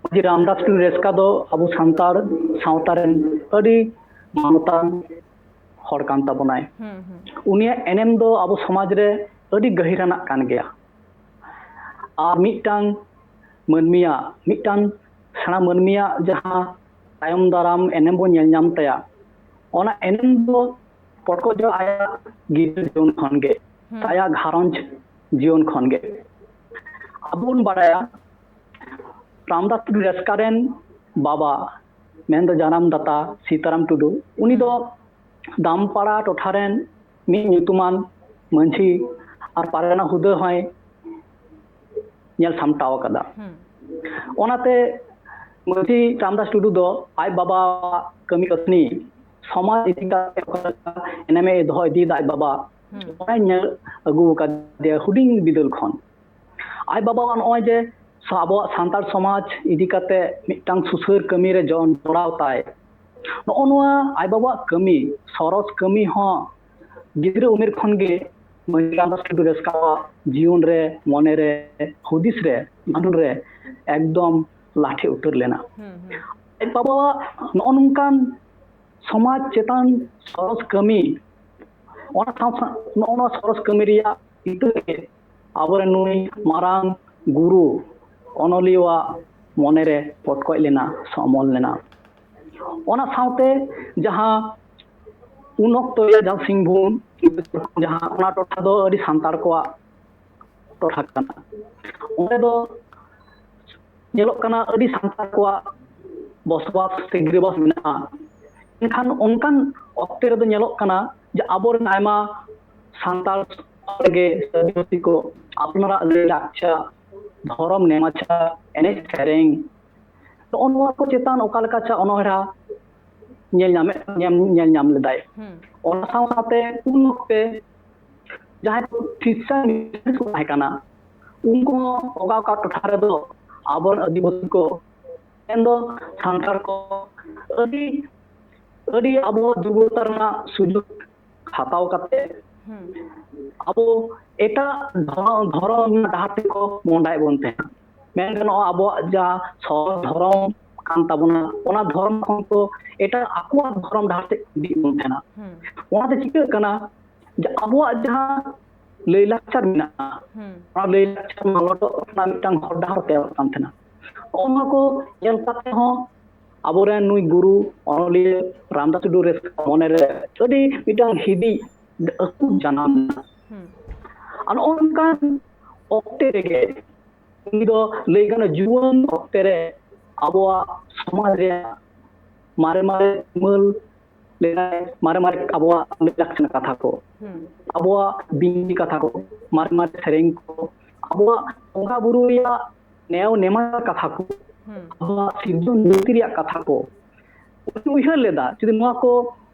ᱢᱟᱹᱡᱷᱤ ᱨᱟᱢᱫᱟᱥ ᱴᱩᱰᱩ ᱨᱮᱥᱠᱟ ᱫᱚ ᱟᱵᱚ ᱥᱟᱱᱛᱟᱲ ᱥᱟᱶᱛᱟ ᱨᱮᱱ ᱟᱹᱰᱤ ᱢᱟᱱᱚᱛᱟᱱ ᱦᱚᱲ ᱠᱟᱱ ᱛᱟᱵᱚᱱᱟᱭ᱾ ᱦᱩᱸ, ᱦᱩᱸ᱾ ᱩᱱᱤᱭᱟᱜ ᱮᱱᱮᱢ ᱫᱚ ᱟᱵᱚ ᱥᱚᱢᱟᱡᱽ ᱨᱮ ᱟᱹᱰᱤ ᱜᱟᱹᱦᱤᱨᱟᱱᱟᱜ ᱠᱟᱱ ᱜᱮᱭᱟ᱾ ᱟᱨ ᱢᱤᱫᱴᱟᱝ ᱢᱟᱹᱱᱢᱤᱭᱟᱜ, ᱢᱤᱫᱴᱟᱝ ᱥᱮᱬᱟ ᱢᱟᱹᱱᱢᱤᱭᱟᱜ ᱡᱟᱦᱟᱸ ᱛᱟᱭᱚᱢ ᱫᱟᱨᱟᱢ ᱮᱱᱮᱢ ᱵᱚᱱ ᱧᱮᱞ ᱧᱟᱢ ᱛᱟᱭᱟ, ᱚᱱᱟ ᱮᱱᱮᱢ ᱫᱚ ᱯᱚᱴᱠᱚᱡᱚᱜ ᱟᱭᱟᱜ ᱜᱤᱫᱽᱨᱟᱹ ᱡᱤᱭᱚᱱ ᱠᱷᱚᱱ ᱜᱮ, ᱦᱩᱸ᱾ ᱟᱭᱟᱜ ᱜᱷᱟᱨᱚᱸᱡᱽ ᱡᱤᱭᱚᱱ ᱠᱷᱚᱱ ᱜᱮ᱾ ᱟᱵᱚ ᱵᱚᱱ ᱵᱟᱲᱟᱭᱟ, ᱨᱟᱢᱫᱟᱥ ᱴᱩᱰᱩ ᱨᱮᱥᱠᱟ ᱨᱮᱱ ᱵᱟᱵᱟ, ᱢᱮᱱᱫᱚ ᱡᱟᱱᱟᱢ ᱫᱟᱛᱟ ᱥᱤᱛᱟᱨᱟᱢ ᱴᱩᱰᱩ, ᱩᱱᱤ ᱫᱚ ᱦᱩᱸ᱾ ᱫᱟᱢᱯᱟᱲᱟ ᱴᱚᱴᱷᱟ ᱨᱮᱱ ᱢᱤᱫ ᱧᱩᱛᱩᱢᱟᱱ ᱢᱟᱹᱡᱷᱤ ᱟᱨ ᱯᱟᱨᱜᱟᱱᱟ ᱦᱩᱫᱟᱹ ᱦᱚᱸᱭ ᱧᱮᱞ ᱥᱟᱢᱴᱟᱣ ᱟᱠᱟᱫᱟ᱾ ᱚᱱᱟᱛᱮ ᱢᱟᱹᱡᱷᱤ ᱨᱟᱢᱫᱟᱥ ᱴᱩᱰᱩ ᱫᱚ ᱟᱡ ᱵᱟᱵᱟᱣᱟᱜ ᱠᱟᱹᱢᱤ ᱠᱟᱹᱥᱱᱤ, ᱥᱚᱢᱟᱡᱽ ᱤᱫᱤ ᱠᱟᱛᱮ ᱚᱠᱟ ᱞᱮᱠᱟ ᱮᱱᱮᱢᱮ ᱫᱚᱦᱚ ᱤᱫᱤᱭᱮᱫᱟ ᱟᱡ ᱵᱟᱵᱟ, ᱚᱱᱟᱭ ᱧᱮᱞ ᱟᱹᱜᱩ ᱟᱠᱟᱫᱮᱭᱟ ᱦᱩᱰᱤᱧ ᱵᱤᱫᱟᱹᱞ ᱠᱷᱚᱱ᱾ ᱟᱡ ᱵᱟᱵᱟᱣᱟᱜ ᱱᱚᱜᱼᱚᱭ ᱡᱮ ᱥᱟ-, ᱟᱵᱚᱣᱟᱜ ᱥᱟᱱᱛᱟᱲ ᱥᱚᱢᱟᱡᱽ ᱤᱫᱤ ᱠᱟᱛᱮ ᱢᱤᱫᱴᱟᱝ ᱥᱩᱥᱟᱹᱨ ᱠᱟᱹᱢᱤ ᱨᱮ ᱡᱚ-, ᱡᱚᱲᱟᱣ ᱛᱟᱭ, ᱱᱚᱜᱼᱚ ᱱᱚᱣᱟ ᱟᱡ ᱵᱟᱵᱟᱣᱟᱜ ᱠᱟᱹᱢᱤ, ᱥᱚᱨᱚᱥ ᱠᱟᱹᱢᱤ ᱦᱚᱸ ᱜᱤᱫᱽᱨᱟᱹ ᱩᱢᱮᱨ ᱠᱷᱚᱱ ᱜᱮ ᱢᱟᱹᱡᱷᱤ ᱨᱟᱢᱫᱟᱥ ᱴᱩᱰᱩ ᱨᱮᱥᱠᱟᱣᱟᱜ ᱡᱤᱭᱚᱱ ᱨᱮ, ᱢᱚᱱᱮ ᱨᱮ, ᱦᱩᱫᱤᱥ ᱨᱮ, ᱜᱟᱱᱰᱩ ᱨᱮ ᱮᱠᱫᱚᱢ ᱞᱟᱴᱷᱮ ᱩᱛᱟᱹᱨ ᱞᱮᱱᱟ᱾ ᱟᱡ ᱵᱟᱵᱟᱣᱟᱜ ᱱᱚᱜᱼᱚ ᱱᱚᱝᱠᱟᱱ ᱥᱚᱢᱟᱡᱽ ᱪᱮᱛᱟᱱ ᱥᱚᱨᱚᱥ ᱠᱟᱹᱢᱤ, ᱚᱱᱟ ᱥᱟᱶ ᱥᱟᱶ ᱱᱚᱜᱼᱚ ᱱᱚᱣᱟ ᱥᱚᱨᱚᱥ ᱠᱟᱹᱢᱤ ᱨᱮᱭᱟᱜ ᱤᱛᱟᱹ ᱜᱮ ᱟᱵᱚᱨᱮᱱ ᱱᱩᱭ ᱢᱟᱨᱟᱝ ᱜᱩᱨᱩ ᱚᱱᱚᱞᱤᱭᱟᱹᱣᱟᱜ ᱢᱚᱱᱮᱨᱮ ᱯᱚᱴᱠᱚᱡ ᱞᱮᱱᱟ ᱥᱮ ᱚᱢᱚᱱ ᱞᱮᱱᱟ᱾ ᱚᱱᱟ ᱥᱟᱶᱛᱮ ᱡᱟᱦᱟᱸ ᱩᱱ ᱚᱠᱛᱚ ᱨᱮᱭᱟᱜ ᱡᱟᱦᱟᱸ ᱥᱤᱝᱵᱷᱩᱢ, ᱡᱟᱦᱟᱸ ᱚᱱᱟ ᱴᱚᱴᱷᱟ ᱫᱚ ᱟᱹᱰᱤ ᱥᱟᱱᱛᱟᱲ ᱠᱚᱣᱟᱜ ᱴᱚᱴᱷᱟ ᱠᱟᱱᱟ᱾ ᱚᱸᱰᱮ ᱫᱚ ᱧᱮᱞᱚᱜ ᱠᱟᱱᱟ ᱟᱹᱰᱤ ᱥᱟᱱᱛᱟᱲ ᱠᱚᱣᱟᱜ ᱵᱚᱥᱚᱵᱟᱥ ᱥᱮ ᱜᱤᱨᱟᱹᱵᱟᱥ ᱢᱮᱱᱟᱜᱼᱟ᱾ ᱢᱮᱱᱠᱷᱟᱱ ᱚᱱᱠᱟᱱ ᱚᱠᱛᱮ ᱨᱮᱫᱚ ᱧᱮᱞᱚᱜ ᱠᱟᱱᱟ ᱡᱮ ᱟᱵᱚᱨᱮᱱ ᱟᱭᱢᱟ ᱥᱟᱱᱛᱟᱲ ᱜᱮ ᱟᱹᱫᱤᱵᱟᱹᱥᱤ ᱠᱚ ᱟᱯᱱᱟᱨᱟᱜ ᱞᱟᱹᱭ ᱞᱟᱠᱪᱟᱨ, ᱫᱷᱚᱨᱚᱢ ᱱᱮᱢᱟᱪᱟᱨ, ᱮᱱᱮᱡ ᱥᱮᱨᱮᱧ, ᱱᱚᱜᱼᱚ ᱱᱚᱣᱟ ᱠᱚ ᱪᱮᱛᱟᱱ ᱚᱠᱟ ᱞᱮᱠᱟ ᱪᱟ ᱚᱱᱚᱲᱦᱟ ᱧᱮᱞ ᱧᱟᱢᱮᱫ, ᱧᱮᱞ, ᱧᱮᱞ ᱧᱟᱢ ᱞᱮᱫᱟᱭ᱾ ᱚᱱᱟ ᱥᱟᱶ ᱥᱟᱶᱛᱮ ᱩᱱ ᱚᱠᱛᱮ ᱡᱟᱦᱟᱸᱭ ᱠᱚ ᱠᱷᱨᱤᱥᱴᱟᱱ ᱢᱤᱥᱚᱱᱟᱨᱤ ᱠᱚ ᱛᱟᱦᱮᱸ ᱠᱟᱱᱟ, ᱩᱱᱠᱩ ᱦᱚᱸ ᱚᱠᱟ ᱚᱠᱟ ᱴᱚᱴᱷᱟ ᱨᱮᱫᱚ ᱟᱵᱚᱨᱮᱱ ᱟᱹᱫᱤᱵᱟᱹᱥᱤ ᱠᱚ, ᱢᱮᱱᱫᱚ ᱥᱟᱱᱛᱟᱲ ᱠᱚ, ᱟᱹᱰᱤ, ᱟᱹᱰᱤ ᱟᱵᱚ ᱫᱩᱨᱵᱚᱞᱚᱛᱟ ᱨᱮᱱᱟᱜ ᱥᱩᱡᱳᱜᱽ ᱦᱟᱛᱟᱣ ᱠᱟᱛᱮ ᱟᱵᱚ ᱮᱴᱟᱜ ᱫᱷᱚᱨᱚᱢ, ᱫᱷᱚᱨᱚᱢ ᱨᱮᱱᱟᱜ ᱰᱟᱦᱟᱨ ᱛᱮᱠᱚ ᱢᱚᱦᱰᱟᱭᱮᱫ ᱵᱚᱱ ᱛᱟᱦᱮᱸᱱᱟ᱾ ᱢᱮᱱ ᱜᱟᱱᱚᱜᱼᱟ, ᱟᱵᱚᱣᱟᱜ ᱡᱟᱦᱟᱸ ᱥᱚᱨᱚᱞ ᱫᱷᱚᱨᱚᱢ ᱠᱟᱱ ᱛᱟᱵᱚᱱᱟ, ᱚᱱᱟ ᱫᱷᱚᱨᱚᱢ ᱠᱷᱚᱱ ᱠᱚ ᱮᱴᱟᱜ ᱟᱠᱚᱣᱟᱜ ᱫᱷᱚᱨᱚᱢ ᱰᱟᱦᱟᱨ ᱛᱮ ᱤᱫᱤᱭᱮᱫ ᱵᱚᱱ ᱛᱟᱦᱮᱸᱱᱟ᱾ ᱚᱱᱟᱛᱮ ᱪᱤᱠᱟᱹᱜ ᱠᱟᱱᱟ ᱡᱮ ᱟᱵᱚᱣᱟᱜ ᱡᱟᱦᱟᱸ ᱞᱟᱹᱭᱼᱞᱟᱠᱪᱟᱨ ᱢᱮᱱᱟᱜᱼᱟ, ᱚᱱᱟ ᱞᱟᱹᱭᱼᱞᱟᱠᱪᱟᱨ ᱢᱟᱞᱚᱴᱚᱜ ᱨᱮᱱᱟᱜ ᱢᱤᱫᱴᱟᱝ ᱦᱚᱨ ᱰᱟᱦᱟᱨ ᱛᱮᱭᱟᱨᱚᱜ ᱠᱟᱱ ᱛᱟᱦᱮᱸᱱᱟ᱾ ᱱᱚᱜᱼᱚ ᱱᱚᱣᱟ ᱠᱚ ᱧᱮᱞ ᱠᱟᱛᱮ ᱦᱚᱸ ᱟᱵᱚᱨᱮᱱ ᱱᱩᱭ ᱜᱩᱨᱩ ᱚᱱᱚᱞᱤᱭᱟᱹ ᱨᱟᱢᱫᱟᱥ ᱴᱩᱰᱩ ᱨᱮᱥᱠᱟ ᱢᱚᱱᱮᱨᱮ ᱟᱹᱰᱤ ᱢᱤᱫᱴᱟᱝ ᱦᱤᱫᱤᱡ ᱟᱹᱠᱩᱛ ᱡᱟᱱᱟᱢ ᱞᱮᱱᱟ᱾ ᱟᱨ ᱱᱚᱜᱼᱚ ᱱᱚᱝᱠᱟᱱ ᱚᱠᱛᱮ ᱨᱮᱜᱮ ᱩᱱᱤ ᱫᱚ ᱞᱟᱹᱭ ᱜᱟᱱᱚᱜᱼᱟ ᱡᱩᱣᱟᱹᱱ ᱚᱠᱛᱮ ᱨᱮ ᱟᱵᱚᱣᱟᱜ ᱥᱚᱢᱟᱡᱽ ᱨᱮᱭᱟᱜ ᱢᱟᱨᱮ ᱢᱟᱨᱮ ᱛᱩᱢᱟᱹᱞ ᱞᱟᱹᱭ ᱢᱟᱨᱮ ᱢᱟᱨᱮ ᱟᱵᱚᱣᱟᱜ ᱞᱟᱹᱭ ᱞᱟᱠᱪᱟᱨ ᱠᱟᱛᱷᱟ ᱠᱚ, ᱟᱵᱚᱣᱟᱜ ᱵᱤᱱᱛᱤ ᱠᱟᱛᱷᱟ ᱠᱚ, ᱢᱟᱨᱮ ᱢᱟᱨᱮ ᱥᱮᱨᱮᱧ ᱠᱚ, ᱟᱵᱚᱣᱟᱜ ᱵᱚᱸᱜᱟ ᱵᱩᱨᱩ ᱨᱮᱭᱟᱜ ᱱᱮᱭᱟᱣ ᱱᱮᱢᱟᱪᱟᱨ ᱠᱟᱛᱷᱟ ᱠᱚ, ᱟᱵᱚᱣᱟᱜ ᱥᱤᱨᱡᱚᱱ ᱱᱤᱛᱤ ᱨᱮᱭᱟᱜ ᱠᱟᱛᱷᱟ ᱠᱚ ᱩᱱᱤ ᱩᱭᱦᱟᱹᱨ ᱞᱮᱫᱟ, ᱡᱩᱫᱤ ᱱᱚᱣᱟ ᱠᱚ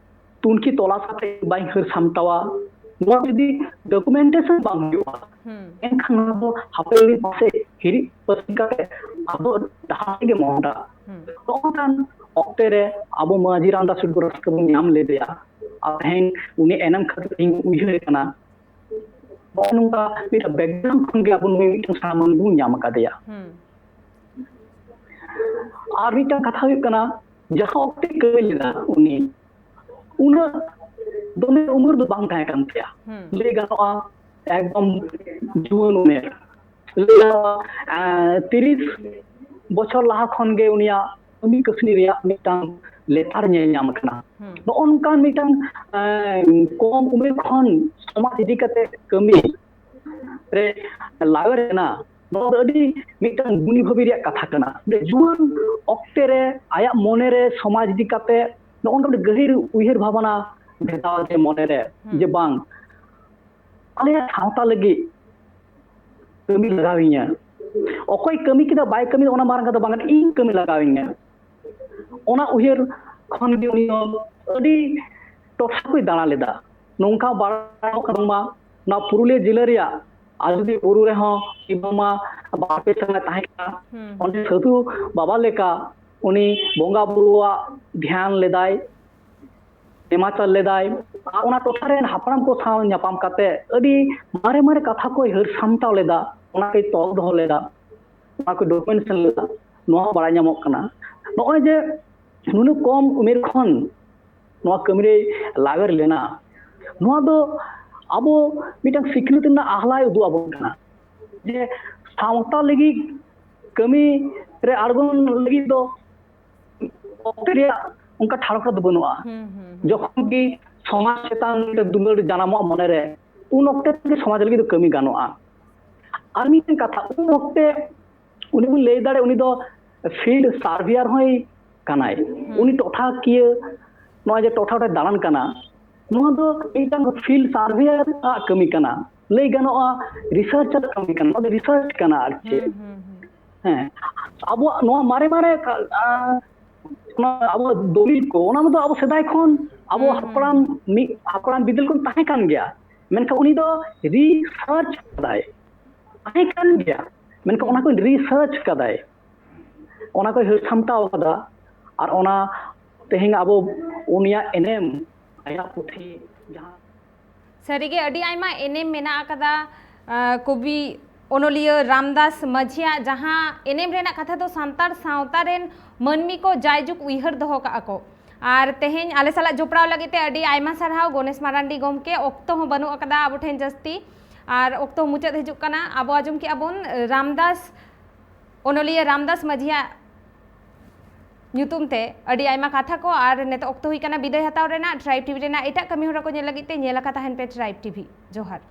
ᱛᱩᱱᱠᱷᱤ ᱛᱚᱞᱟᱥ ᱠᱟᱛᱮ ᱵᱟᱹᱧ ᱦᱟᱹᱨ ᱥᱟᱢᱴᱟᱣᱟ, ᱱᱚᱣᱟ ᱡᱩᱫᱤ ᱰᱚᱠᱩᱢᱮᱱᱴᱮᱥᱚᱱ ᱵᱟᱝ ᱦᱩᱭᱩᱜᱼᱟ, ᱮᱱᱠᱷᱟᱱ ᱱᱚᱣᱟ ᱫᱚ ᱦᱟᱯᱮᱱ ᱫᱤᱱ ᱯᱟᱥᱮᱡ ᱦᱤᱨᱤᱡ ᱯᱟᱹᱥᱤᱨ ᱠᱟᱛᱮ ᱟᱵᱚ ᱰᱟᱦᱟᱨ ᱛᱮᱜᱮ ᱢᱚᱦᱰᱟ᱾ ᱱᱚᱜᱼᱚ ᱱᱚᱝᱠᱟᱱ ᱚᱠᱛᱮ ᱨᱮ ᱟᱵᱚ ᱢᱟᱹᱡᱷᱤ ᱨᱟᱢᱫᱟᱥ ᱴᱩᱰᱩ ᱨᱟᱹᱥᱠᱟᱹ ᱵᱚᱱ ᱧᱟᱢ ᱞᱮᱫᱮᱭᱟ᱾ ᱟᱨ ᱛᱮᱦᱮᱧ ᱩᱱᱤ ᱮᱱᱮᱢ ᱠᱷᱟᱹᱛᱤᱨ ᱤᱧ ᱩᱭᱦᱟᱹᱨ ᱠᱟᱱᱟ᱾ ᱱᱚᱜᱼᱚ ᱱᱚᱝᱠᱟ ᱢᱤᱫᱴᱟᱝ ᱵᱮᱠᱜᱨᱟᱣᱩᱱᱰ ᱠᱷᱚᱱ ᱜᱮ ᱟᱵᱚ ᱱᱩᱭ ᱢᱤᱫᱴᱟᱝ ᱥᱟᱢᱟᱱ ᱵᱚᱱ ᱧᱟᱢ ᱟᱠᱟᱫᱮᱭᱟ᱾ ᱟᱨ ᱢᱤᱫᱴᱟᱝ ᱠᱟᱛᱷᱟ ᱦᱩᱭᱩᱜ ᱠᱟᱱᱟ, ᱡᱟᱦᱟᱸ ᱚᱠᱛᱮ ᱠᱟᱹᱢᱤ ᱞᱮᱫᱟ ᱩᱱᱤ, ᱩᱱᱟᱹᱜ ᱫᱚᱢᱮ ᱩᱢᱮᱨ ᱫᱚ ᱵᱟᱝ ᱛᱟᱦᱮᱸ ᱠᱟᱱ ᱛᱟᱭᱟ᱾ ᱞᱟᱹᱭ ᱜᱟᱱᱚᱜᱼᱟ, ᱮᱠᱫᱚᱢ ᱡᱩᱣᱟᱹᱱ ᱩᱢᱮᱨ᱾ ᱞᱟᱹᱭ ᱜᱟᱱᱚᱜᱼᱟ, ᱟᱸ, ᱛᱤᱨᱤᱥ ᱵᱚᱪᱷᱚᱨ ᱞᱟᱦᱟ ᱠᱷᱚᱱ ᱜᱮ ᱩᱱᱤᱭᱟᱜ ᱠᱟᱹᱢᱤ ᱠᱟᱹᱥᱱᱤ ᱨᱮᱭᱟᱜ ᱢᱤᱫᱴᱟᱝ ᱞᱮᱛᱟᱲ ᱧᱮᱞ ᱧᱟᱢ ᱟᱠᱟᱱᱟ᱾ ᱱᱚᱜᱼᱚ ᱱᱚᱝᱠᱟᱱ ᱢᱤᱫᱴᱟᱝ, ᱟᱸ, ᱠᱚᱢ ᱩᱢᱮᱨ ᱠᱷᱚᱱ ᱥᱚᱢᱟᱡᱽ ᱤᱫᱤ ᱠᱟᱛᱮ ᱠᱟᱹᱢᱤ ᱨᱮ ᱞᱟᱣᱮᱨ ᱮᱱᱟ, ᱱᱚᱣᱟ ᱫᱚ ᱟᱹᱰᱤ ᱢᱤᱫᱴᱟᱝ ᱜᱩᱱᱤ ᱵᱷᱟᱹᱵᱤ ᱨᱮᱭᱟᱜ ᱠᱟᱛᱷᱟ ᱠᱟᱱᱟ᱾ ᱡᱮ ᱡᱩᱣᱟᱹᱱ ᱚᱠᱛᱮ ᱨᱮ ᱟᱭᱟᱜ ᱢᱚᱱᱮ ᱨᱮ ᱥᱚᱢᱟᱡᱽ ᱤᱫᱤ ᱠᱟᱛᱮ ᱱᱚᱜᱼᱚ ᱱᱚᱝᱠᱟ ᱜᱟᱹᱦᱤᱨ ᱩᱭᱦᱟᱹᱨ ᱵᱷᱟᱵᱽᱱᱟ ᱵᱷᱮᱫᱟᱣ ᱡᱮ ᱢᱚᱱᱮ ᱨᱮ, ᱡᱮ ᱵᱟᱝ, ᱟᱞᱮᱭᱟᱜ ᱥᱟᱶᱛᱟ ᱞᱟᱹᱜᱤᱫ ᱠᱟᱹᱢᱤ ᱞᱟᱜᱟᱣᱤᱧᱟ᱾ ᱚᱠᱚᱭ ᱠᱟᱹᱢᱤ ᱠᱮᱫᱟ ᱵᱟᱭ ᱠᱟᱹᱢᱤ, ᱚᱱᱟ ᱢᱟᱨᱟᱝ ᱠᱟᱛᱷᱟ ᱵᱟᱝ ᱠᱟᱱᱟ, ᱤᱧ ᱠᱟᱹᱢᱤ ᱞᱟᱜᱟᱣᱤᱧᱟ᱾ ᱚᱱᱟ ᱩᱭᱦᱟᱹᱨ ᱠᱷᱚᱱ ᱜᱮ ᱩᱱᱤ ᱫᱚ ᱟᱹᱰᱤ ᱴᱚᱴᱷᱟ ᱠᱚᱭ ᱫᱟᱬᱟ ᱞᱮᱫᱟ᱾ ᱱᱚᱝᱠᱟ ᱵᱟᱲᱟᱭᱚᱜ ᱠᱟᱱᱟ ᱵᱟᱝᱢᱟ ᱱᱚᱣᱟ ᱯᱩᱨᱩᱞᱤᱭᱟᱹ ᱡᱮᱞᱟᱹ ᱨᱮᱭᱟᱜ ᱟᱡᱳᱫᱤᱭᱟᱹ ᱵᱩᱨᱩ ᱨᱮᱦᱚᱸ ᱤᱧ ᱵᱟᱵᱟ ᱢᱟ ᱵᱟᱨ ᱯᱮ ᱥᱮᱨᱢᱟ ᱛᱟᱦᱮᱸ ᱠᱟᱱᱟ᱾ ᱚᱸᱰᱮ ᱥᱟᱹᱫᱷᱩ ᱵᱟᱵᱟ ᱞᱮᱠᱟ ᱩᱱᱤ ᱵᱚᱸᱜᱟ ᱵᱩᱨᱩᱣᱟᱜ ᱫᱷᱮᱭᱟᱱ ᱞᱮᱫᱟᱭ, ᱱᱮᱢᱟᱪᱟᱨ ᱞᱮᱫᱟᱭ᱾ ᱟᱨ ᱚᱱᱟ ᱴᱚᱴᱷᱟ ᱨᱮᱱ ᱦᱟᱯᱲᱟᱢ ᱠᱚ ᱥᱟᱶ ᱧᱟᱯᱟᱢ ᱠᱟᱛᱮ ᱟᱹᱰᱤ ᱢᱟᱨᱮ ᱢᱟᱨᱮ ᱠᱟᱛᱷᱟ ᱠᱚᱭ ᱦᱟᱹᱨ ᱥᱟᱢᱴᱟᱣ ᱞᱮᱫᱟ, ᱚᱱᱟ ᱠᱚᱭ ᱛᱚᱞ ᱫᱚᱦᱚ ᱞᱮᱫᱟ, ᱚᱱᱟ ᱠᱚ ᱰᱚᱠᱩᱢᱮᱱᱴᱮᱥᱚᱱ ᱞᱮᱫᱟ᱾ ᱱᱚᱣᱟ ᱦᱚᱸ ᱵᱟᱲᱟᱭ ᱧᱟᱢᱚᱜ ᱠᱟᱱᱟ᱾ ᱱᱚᱜᱼᱚᱭ ᱡᱮ ᱱᱩᱱᱟᱹᱜ ᱠᱚᱢ ᱩᱢᱮᱨ ᱠᱷᱚᱱ ᱱᱚᱣᱟ ᱠᱟᱹᱢᱤ ᱨᱮᱭ ᱞᱟᱣᱮᱨ ᱞᱮᱱᱟ, ᱱᱚᱣᱟ ᱫᱚ ᱟᱵᱚ ᱢᱤᱫᱴᱟᱝ ᱥᱤᱠᱷᱱᱟᱹᱛ ᱨᱮᱱᱟᱜ ᱟᱦᱞᱟᱭ ᱩᱫᱩᱜ ᱟᱵᱚᱱ ᱠᱟᱱᱟ᱾ ᱡᱮ ᱥᱟᱶᱛᱟ ᱞᱟᱹᱜᱤᱫ ᱠᱟᱹᱢᱤ ᱨᱮ ᱟᱬᱜᱚᱱ ᱞᱟᱹᱜᱤᱫ ᱫᱚ ᱚᱠᱛᱮ ᱨᱮᱭᱟᱜ ᱚᱱᱠᱟ ᱴᱷᱟᱲᱚ ᱠᱷᱟᱲᱚ ᱫᱚ ᱵᱟᱹᱱᱩᱜᱼᱟ᱾ ᱡᱚᱠᱷᱚᱱ ᱜᱮ ᱥᱚᱢᱟᱡᱽ ᱪᱮᱛᱟᱱ ᱢᱤᱫᱴᱟᱝ ᱫᱩᱞᱟᱹᱲ ᱡᱟᱱᱟᱢᱚᱜᱼᱟ ᱢᱚᱱᱮᱨᱮ, ᱩᱱ ᱚᱠᱛᱮ ᱜᱮ ᱥᱚᱢᱟᱡᱽ ᱞᱟᱹᱜᱤᱫ ᱫᱚ ᱠᱟᱹᱢᱤ ᱜᱟᱱᱚᱜᱼᱟ᱾ ᱟᱨ ᱢᱤᱫᱴᱮᱱ ᱠᱟᱛᱷᱟ, ᱩᱱ ᱚᱠᱛᱮ ᱩᱱᱤ ᱵᱚᱱ ᱞᱟᱹᱭ ᱫᱟᱲᱮᱭᱟᱜᱼᱟ, ᱩᱱᱤ ᱫᱚ ᱯᱷᱤᱞᱰ ᱥᱟᱨᱵᱷᱮᱭᱟᱨ ᱦᱚᱸᱭ ᱠᱟᱱᱟᱭ᱾ ᱩᱱᱤ ᱴᱚᱴᱷᱟᱠᱤᱭᱟᱹ ᱱᱚᱜᱼᱚᱭ ᱡᱮ ᱴᱚᱴᱷᱟ ᱨᱮ ᱫᱟᱬᱟᱱ ᱠᱟᱱᱟ, ᱱᱚᱣᱟ ᱫᱚ ᱢᱤᱫᱴᱟᱝ field surveyor ᱟᱜ ᱠᱟᱹᱢᱤ ᱠᱟᱱᱟ, ᱞᱟᱹᱭ ᱜᱟᱱᱚᱜᱼᱟ researcher ᱠᱟᱹᱢᱤ ᱠᱟᱱᱟ, ᱱᱚᱣᱟ ᱫᱚ research ᱠᱟᱱᱟ ᱟᱨ ᱪᱮᱫ᱾ ᱦᱮᱸ, ᱟᱵᱚᱣᱟᱜ ᱱᱚᱣᱟ ᱢᱟᱨᱮ ᱢᱟᱨᱮ ᱠᱟ-, ᱟ, ᱚᱱᱟ ᱟᱵᱚ ᱫᱚᱞᱤᱞ ᱠᱚ, ᱚᱱᱟ ᱫᱚ ᱟᱵᱚ ᱥᱮᱫᱟᱭ ᱠᱷᱚᱱ, ᱟᱵᱚ ᱦᱟᱯᱲᱟᱢ ᱢᱤᱫ ᱦᱟᱯᱲᱟᱢ ᱵᱤᱫᱟᱹᱞ ᱠᱷᱚᱱ ᱛᱟᱦᱮᱸ ᱠᱟᱱ ᱜᱮᱭᱟ, ᱢᱮᱱᱠᱷᱟᱱ ᱩᱱᱤ ᱫᱚ research ᱠᱟᱫᱟᱭ, ᱛᱟᱦᱮᱸ ᱠᱟᱱ ᱜᱮᱭᱟ, ᱢᱮᱱᱠᱷᱟᱱ ᱚᱱᱟ ᱠᱚ research ᱠᱟᱫᱟᱭ, ᱚᱱᱟ ᱠᱚᱭ ᱦᱟᱹᱨ ᱥᱟᱢᱴᱟᱣ ᱠᱟᱫᱟ, ᱟᱨ ᱚᱱᱟ ᱛᱮᱦᱮᱧ ᱟᱵᱚ ᱩᱱᱤᱭᱟᱜ ᱮᱱᱮᱢ, ᱟᱭᱟᱜ ᱯᱩᱛᱷᱤ ᱡᱟᱦᱟᱸ ᱥᱟᱹᱨᱤᱜᱮ ᱟᱹᱰᱤ ᱟᱭᱢᱟ ᱮᱱᱮᱢ ᱢᱮᱱᱟᱜ ᱟᱠᱟᱫᱟ, ᱟᱸ, ᱠᱚᱵᱤ ᱚᱱᱚᱞᱤᱭᱟᱹ ᱨᱟᱢᱫᱟᱥ ᱢᱟᱹᱡᱷᱤᱭᱟᱜ, ᱡᱟᱦᱟᱸ ᱮᱱᱮᱢ ᱨᱮᱱᱟᱜ ᱠᱟᱛᱷᱟ ᱫᱚ ᱥᱟᱱᱛᱟᱲ ᱥᱟᱶᱛᱟ ᱨᱮᱱ ᱢᱟᱹᱱᱢᱤ ᱠᱚ ᱡᱟᱭᱡᱩᱜᱽ ᱩᱭᱦᱟᱹᱨ ᱫᱚᱦᱚ ᱠᱟᱜᱼᱟ ᱠᱚ᱾ ᱟᱨ ᱛᱮᱦᱮᱧ ᱟᱞᱮ ᱥᱟᱞᱟᱜ ᱡᱚᱯᱲᱟᱣ ᱞᱟᱹᱜᱤᱫ ᱛᱮ ᱟᱹᱰᱤ ᱟᱭᱢᱟ ᱥᱟᱨᱦᱟᱣ ᱜᱚᱱᱮᱥ ᱢᱟᱨᱟᱱᱰᱤ ᱜᱚᱢᱠᱮ᱾ ᱚᱠᱛᱚ ᱦᱚᱸ ᱵᱟᱹᱱᱩᱜ ᱟᱠᱟᱫᱟ ᱟᱵᱚ ᱴᱷᱮᱱ ᱡᱟᱹᱥᱛᱤ, ᱟᱨ ᱚᱠᱛᱚ ᱢᱩᱪᱟᱹᱫ ᱦᱤᱡᱩᱜ ᱠᱟᱱᱟ᱾ ᱟᱵᱚ ᱟᱸᱡᱚᱢ ᱠᱮᱜᱼᱟ ᱵᱚᱱ ᱨᱟᱢᱫᱟᱥ, ᱚᱱᱚᱞᱤᱭᱟᱹ ᱨᱟᱢᱫᱟᱥ ᱢᱟᱹᱡᱷᱤᱭᱟᱜ ᱧᱩᱛᱩᱢ ᱛᱮ ᱟᱹᱰᱤ ᱟᱭᱢᱟ ᱠᱟᱛᱷᱟ ᱠᱚ᱾ ᱟᱨ ᱱᱤᱛᱚᱜ ᱚᱠᱛᱚ ᱦᱩᱭ ᱠᱟᱱᱟ ᱵᱤᱫᱟᱹᱭ ᱦᱟᱛᱟᱣ ᱨᱮᱱᱟᱜ᱾ ᱴᱨᱟᱭᱤᱵᱽ ᱴᱤᱵᱷᱤ ᱨᱮᱱᱟᱜ ᱮᱴᱟᱜ ᱠᱟᱹᱢᱤ ᱦᱚᱨᱟ ᱠᱚ ᱧᱮᱞ ᱞᱟᱹᱜᱤᱫ ᱛᱮ ᱧᱮᱞ ᱟᱠᱟ ᱛᱟᱦᱮᱱ ᱯᱮ ᱴᱨᱟᱭᱤᱵᱽ ᱴᱤᱵᱷᱤ᱾ ᱡᱚᱦᱟᱨ᱾